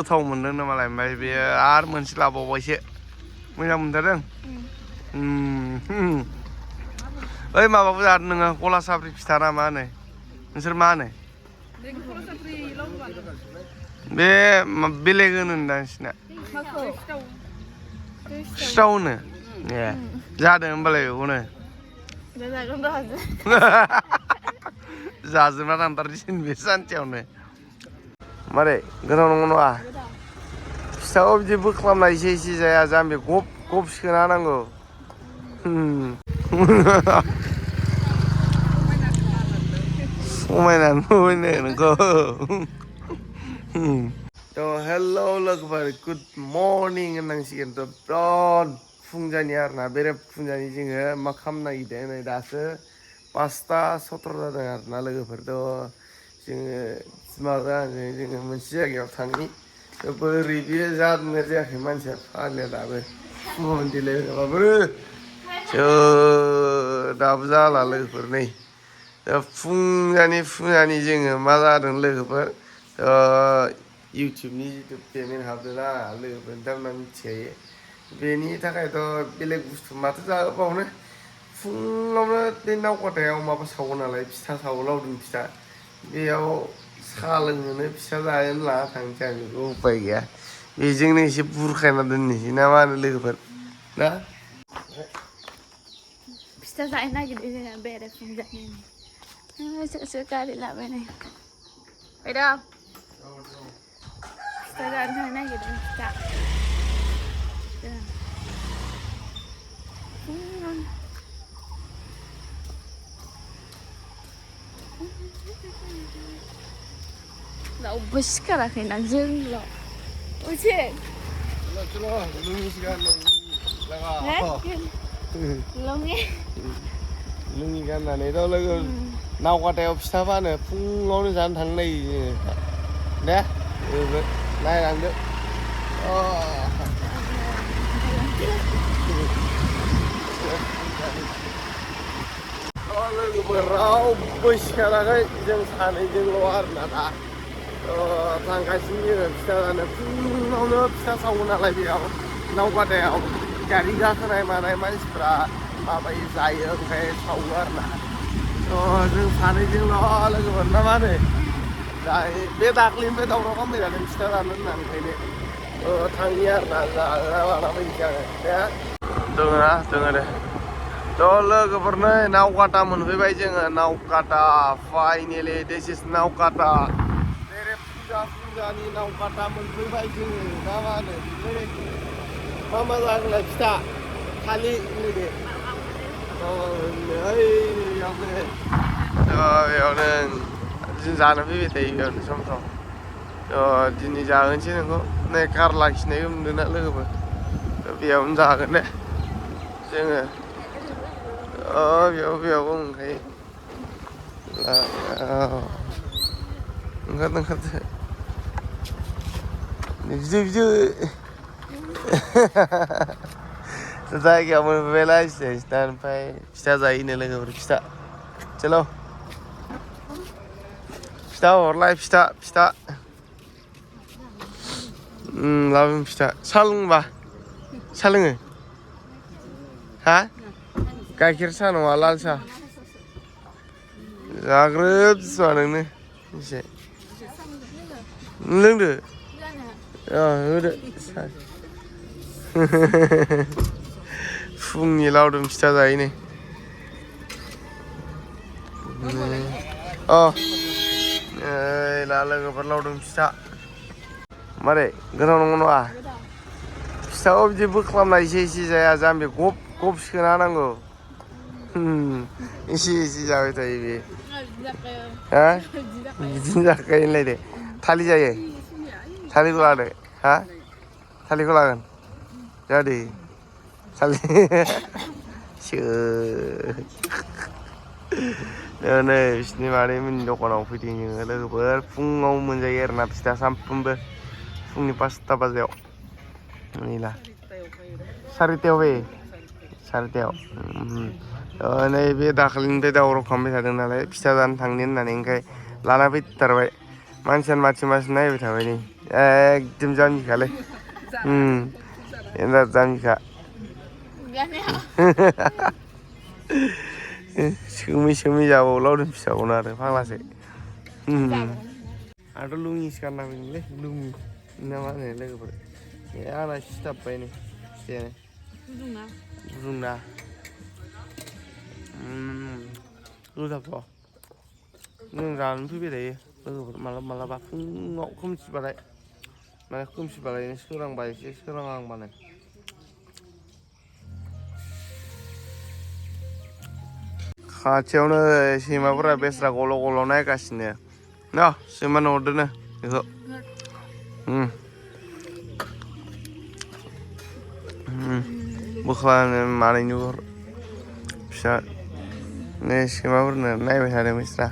गोथाव मोनदों नामालाय ओमफ्राय बेयो आरो मोनसे लाबावबायसो मोजां मोनथारदों। ओइ माबाबो जादों नोङो कला साफ्रि फिथा ना मा होनो नोंसोर मा होनो बे बेलेग होनो नोंसिना सिथाव होनो ए जादों होमबालाय बेखौनो जाजोबना थांथारसिगोन बे सानसेयावनो मारै गोथाव नंगौ नङा फिथाखौ बिदि बोख्लामना एसे एसे जाया जाम्बि गब गब सोना होनांगौ। समायना नुबायनो नोंखौ थ' हेल' लोगोफोर गुड मर्निं होननांसिगोन थ' बिराद फुंजानि आरोना बेरे फुंजानि जोङो मा खालामनो नागिरदों नै दासो 5:17 जादों आरोना लोगोफोरथ' जोङो बिमाजों आंजों जोङो मोनसे जायगायाव थांनि बोरै बियो जादोंना जायाखै मानसिया फाग्लिया दाबो फुङावनो देलायहोआबाबो दाबो जाला लोगोफोर नै फुंजानि जोङो मा जादों लोगोफोर इउटुबनि जिथु पेमेन्ट हाबदोंना लोगोफोर नोंथांमोना मिथिखायो बेनि थाखायथ' बेलेग बुस्थु माथो जाबावनो फुङावनो बे नावकाटायाव माबा सावो नालाय फिथा सावो लावदुम फिथा बेयाव साहा लोंनोनो फिथा जानो लाना थांनोसै आं बेखौ उफाय गैया बेजोंनो एसे बुरखायना दोननोसै ना मा होनो लोगोफोर ना फिथा जानो नागिरदों जोंहा बेरे फुंजानि सोरसो गारि लाबायनाय फैदो फिथा जानो थांनो नागिरदों फिथा रावबो सिखाराखैना जोंल' उसे लुङि गाननानैथ' लोगो नावकाटायाव फिथा फानो फुङावनो जानो थांनो नागिरो दे नायलांदो लोगोफोर रावबो सिखाराखै जों सानैजोंल' आरोना दा थांगासिनो जोङो फिथा जानो फुङावनो फिथा सावो नालाय बेयाव नावकाटायाव गारि गाखोनाय मानाय मानसिफ्रा माबायो जायो ओमफ्राय सावो आरोना जों सानैजोंल' लोगोफोर ना मा होनो बे दाख्लैनिफ्राय दावराव खालामबाय थादों फिथा जानो होननानै ओंखायनो थांनि आरोना जाना लाना फैनोसै आङो दङ दे थ' लोगोफोर नै नावकाटा मोनफैबाय जोङो नावकाटा फाइनेलि दिस इज नावकाटा बेरे फुंजानि नावकाटा मोनफैबाय जोङो ना मा होनो मा जागोनलाय फिथा थालिर नैबे बेयावनो जों जानो फैबाय थायो बेयावनो सम सम दिनै जाहोनोसै नोंखौ नै कार लाखिनायबो मोनदोंना लोगोफोर बेयावनो जागोन दे जोङो बेयावबो मोनखायो ओंखारदो बिदि जायगायाव मोनफैबायलाय सिदा ओमफ्राय फिथा जायोनो लोगोफोर फिथा चल' फिथा हरलाय फिथा लाबोन फिथा सा लोंबा सा लोङो हा गाइखेर सा नङा लाल सा जाग्रोबसुवा नोंनो एसे लोंदो होदो फुंनि लावदुम फिथा जायोनो ला लोगोफोर लावदुम फिथा मारै गोथाव नंगौ नङा फिथाखौ बिदि बोख्लामना एसे एसे जाया जाम्बि गब गब सोना होनांगौ एसे जाबाय थायो बे हा बिदिनो जाखायो होनलायदो थालिर जायो थालिरखौ लादो हा थालिरखौ लागोन जादो नै बिसिनि मादैमोननि दखानाव फैदों जोङो लोगोफोर फुङाव मोनजायो आरोना फिथा सानफ्रोमबो फुंनि 5 बाजियाव नैला सारिथायाव फैयो सारिथायाव नैबे दाखालिनिफ्राय दावराव खालामबाय थादों नालाय फिथा जानो थांनो होननानै ओंखाय लाना फैथारबाय मानसियानो माथि नायबाय थाबाय नै एकदम जामिखालै एन्दा जामिखा सोमै जाबावो लावदुम फिसाखौनो आरो फाग्लासो आंथ' लुङिसो गानना फैदोंलै लुङि ना मा होनो लोगोफोर आंना सिथाबबाय नै फिथायानो गुदुंना गोथावथ' जों जानो फैबाय थायो लोगोफोर मालाबा फुङाव खोमसिबाथाय माने खोमसिबालाय सोरांबा एसे सोरांहांबानो खाथियावनो सैमाफोरा बेस्रा गल' गल' नायगासिनो न सैमानो हरदोनो बेखौ बोख्लानो मानैनो हर फिसा नै सैमाफोरनो नायबाय थादों बेस्रा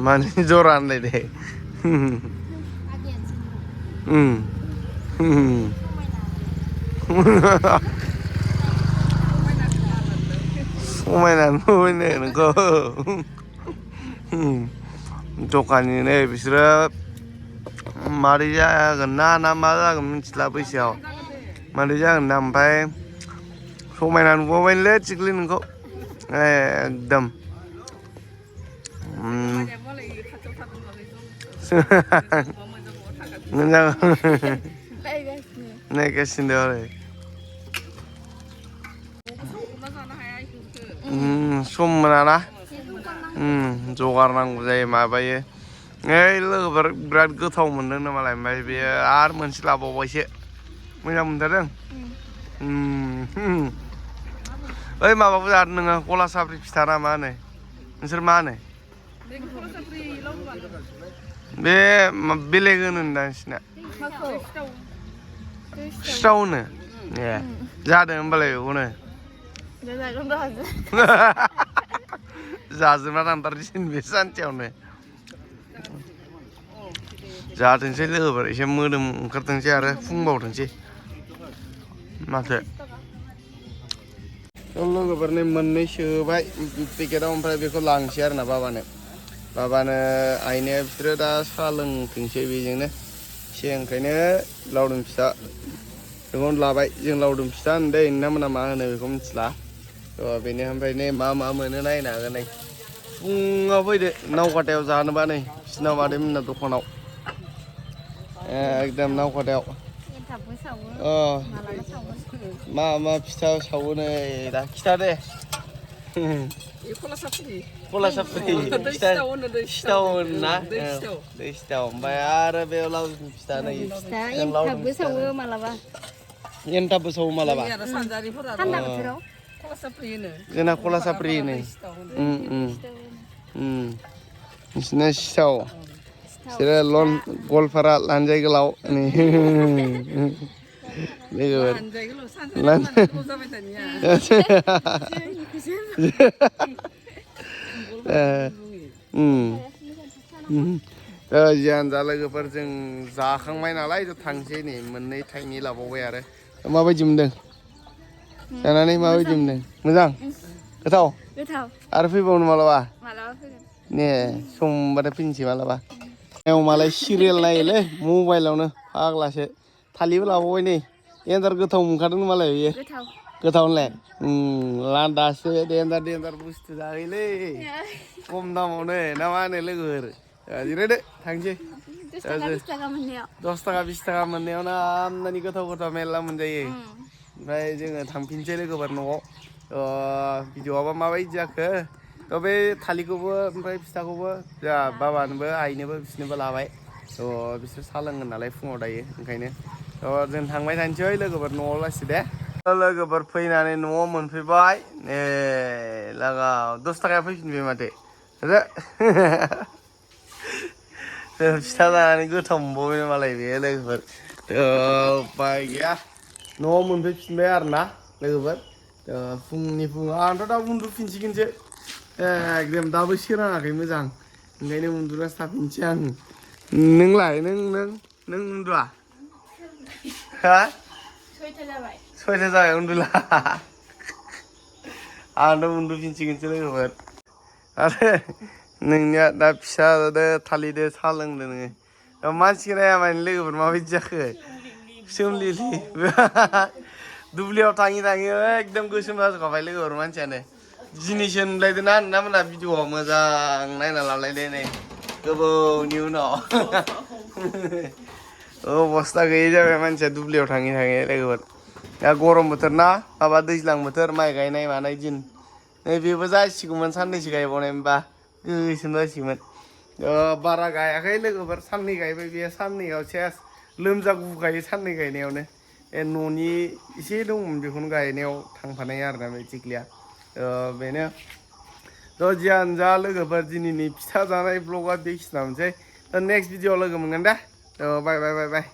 माने जरा होनलाय दे समायना नुबायनो नोंखौ दखाननि नै बिसोरो मारै जागोन ना मा जागोन मिथिला बैसोआव मारै जागोन ना ओमफ्राय समायना नुबावबायनोलै थिख्लि नोंखौ एकदम मोजां नायगासिनो आरो सम मोनाना जगार नांगौ जायो माबायो ओइ लोगोफोर बिराद गोथाव मोनदोंनो मालाय ओमफ्राय बेयो आरो मोनसे लाबावबायसो मोजां मोनथारदों ओइ माबाबो जादों नोङो कला साफ्रि फिथा ना मा होनो नोंसोर मा होनो बे बेलेग होनो होनदां नोंसिना सिथाव होनो ए जादों होनबालाय बेखौनो जाजोबना थांथारसिगोन बे सानसेयावनो जाथोंसै लोगोफोर एसे मोदोम ओंखारथोंसै आरो फुंबावथोंसै माथो लोगोफोरनि मोननै सोबाय पेकेटाव ओमफ्राय बेखौ लांसै आरो ना बाबानो आइनो बिसोरो दा साहा लोंथोंसै बेजोंनो एसे ओंखायनो लावदुम फिथा बेखौनो लाबाय जों लावदुम फिथा होनो दै नोंथांमोना मा होनो बेखौ मिथिला बेनो ओमफ्राय नै मा मोनो नायनो हागोन नै फुङाव फैदो नावकाटायाव जानोबा नै बिसिनाव मादैमोनना दखानाव एकदम नावकाटायाव मा फिथा सावो नै दा खिथा दे कला साफ्रि सिथाव होनोना दै सिथाव ओमफ्राय आरो बे लावदुम फिथा नै एन्थाबबो सावो मालाबा जोंना कला साफ्रि होनो नोंसिना सिथाव बिसोरो गवालपारा लानजाय गोलाव जियानो जा लोगोफोर जों जाखांबाय नालाय थांसै नै मोननै थाइनै लाबावबाय आरो माबायदि मोनदों जानानै माबायदि मोनदों मोजां गोथाव आरो फैबावनो मालाबा ने सम मोनबाथाय फैनोसै मालाबा मालाय सिरियाल नायोलै मबाइलावनो फाग्लासो थालिरबो लाबावबाय नै एन्जर गोथाव मोनखादों मालाय बेयो गोथाव होनलाय लान्दासो देन्जार बुस्थु जाहैलै खम दामावनो ना मा होनो लोगोफोर जिरायदो थांसै 10 थाखा 20 थाखा मोननायावनो आमदानि गोथाव मेरला मोनजायो ओमफ्राय जोङो थांफिनसै लोगोफोर न'आव भिडिअ'आबा माबायदि जाखो बे थालिरखौबो ओमफ्राय फिथाखौबो जोंहा बाबानोबो आइनोबो बिसोरनोबो लाबाय बिसोर साहा लोंगोन नालाय फुङाव दायो ओंखायनो जों थांबाय थानोसै लोगोफोर न'आव लासै दे लोगोफोर फैनानै न'आव मोनफैबाय लागाव 10 थाखाया फैफिनबाय माथो फिथा जानानै गोथाव मोनबावबाय मालाय बे लोगोफोर उपाय गैया न'आव मोनफैफिनबाय आरो ना लोगोफोर फुङाव आंथ' दा उन्दुफिनसिगोनसो एकदम दाबो सोराङाखै मोजां ओंखायनो उन्दुनासो थाफिनसै आं नोंलाय नों उन्दुआ हा 6था जाबाय उन्दुला आंथ' उन्दुफिनसिगोनसो लोगोफोर आरो नोंनिया दा फिसा थालिरदो साहा लोंदो नोङो मानसिखौ नाया माने लोगोफोर माबायदि जाखो सोमलिलि दुब्लियाव थाङै एकदम गोसोम जाजोबखाबाय लोगोफोर मानसियानो दिनैसो नुलायदों ना नोंना मोना भिडिअ'आव मोजां नायना लालायदो नै गोबावनि उनाव अबस्था गैयै जाबाय मानसिया दुब्लियाव थाङै लोगोफोर दा गरम बोथोर ना माबा दैज्लां बोथोर माइ गायनाय मानाय दिन नै बेबो जासिगौमोन साननैसो गायबावनायमोनबा गोसोम जासिगौमोन बारा गायाखै लोगोफोर साननै गायबाय बेयो साननैयाव सेस लोमजागुखायो साननै गायनायावनो न'नि एसे दंमोन बेखौनो गायनायाव थांफानाय आरोना बे थिख्लिया बेनो जियानो जा लोगोफोर दिनैनि फिथा जानाय ब्लगआ बेखिनियावनोसै नेक्स्ट भिडिअ लोगो मोनगोन दे बाय